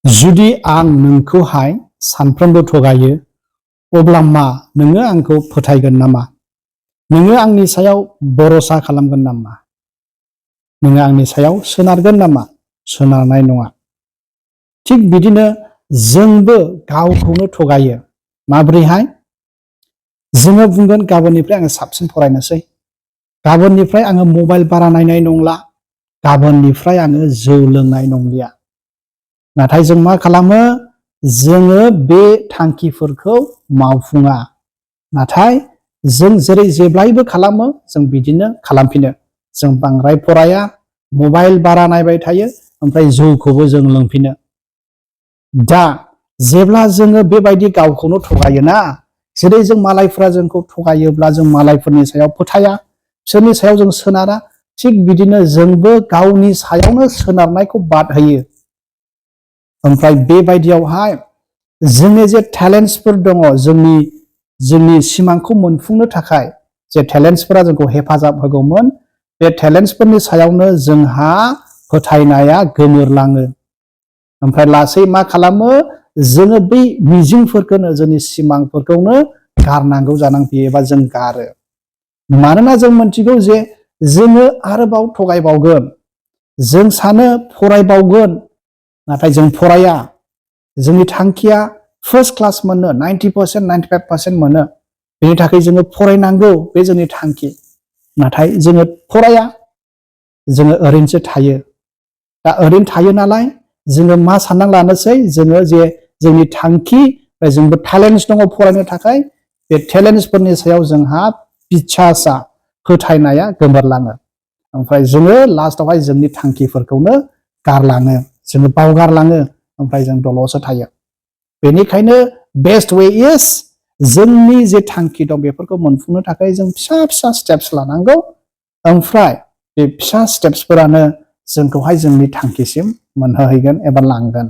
जुदि आं नोंखौहाय सानफ्रोमबो थगायो अब्ला मा नोङो आंखौ फोथायगोन नामा? नोङो आंनि सायाव भरोसा खालामगोन नामा? नोङो आंनि सायाव सोनारगोन नामा? सोनारनाय नङा। थिग बिदिनो जोंबो गावखौनो थगायो। माब्रैहाय? जोङो बुंगोन गाबोननिफ्राय आङो साबसिन फरायनोसै, गाबोननिफ्राय आङो मबाइल बारा नायनाय नंला, गाबोननिफ्राय आङो जौ लोंनाय नंलिया। नाथाय जों मा खालामो? जोङो बे थांखिफोरखौ मावफुङा। नाथाय जों जेरै जेब्लायबो खालामो जों बिदिनो खालामफिनो। जों बांद्राय फराया, मबाइल बारा नायबाय थायो, ओमफ्राय जौखौबो जों लोंफिनो। दा जेब्ला जोङो बेबायदि गावखौनो थगायोना, जेरै जों मालायफ्रा जोंखौ थगायोब्ला जों मालायफोरनि सायाव फोथाया, बिसोरनि सायाव जों सोनारा, थिग बिदिनो जोंबो गावनि सायावनो सोनारनायखौ बाद होयो। ओमफ्राय बेबायदियावहाय जोंनि जे टेलेन्ट्सफोर दङ, जोंनि सिमांखौ मोनफुंनो थाखाय जे टेलेन्ट्सफोरा जोंखौ हेफाजाब होगौमोन, बे टेलेन्ट्सफोरनि सायावनो जोंहा फोथायनाया गोमोरलाङो। ओमफ्राय लासै मा खालामो? जोङो बै मिजिंफोरखौनो, जोंनि सिमांफोरखौनो गारनांगौ जानानै फैयो, एबा जों गारो। मानोना जों मिथिगौ जे जोङो आरोबाव थगायबावगोन, जों सानो फरायबावगोन, नाथाय जों फराया। जोंनि थांखिया फार्स्ट क्लास मोनो, 90%, 95% मोनो। बेनि थाखाय जोङो फरायनांगौ, बे जोंनि थांखि। नाथाय जोङो फराया, जोङो ओरैनोसो थायो। दा ओरैनो थायो नालाय जोङो मा सानना लानोसै? जोङो जे जोंनि थांखि, जोंबो टेलेन्ट्स दङ फरायनो थाखाय, बे टेलेन्ट्सफोरनि सायाव जोंहा बिसासा, फोथायनाया गोमोरलाङो। ओमफ्राय जोङो लास्टआवहाय जोंनि थांखिफोरखौनो गारलाङो, जोङो बावगारलाङो, ओमफ्राय जों दल'सो थायो। बेनिखायनो बेस्ट वे इज, जोंनि जे थांखि दं बेफोरखौ मोनफुंनो थाखाय जों फिसा फिसा स्टेप्स लानांगौ। ओमफ्राय बे फिसा स्टेप्सफोरानो जोंखौहाय जोंनि थांखिसिम मोनहोहैगोन एबा लांगोन।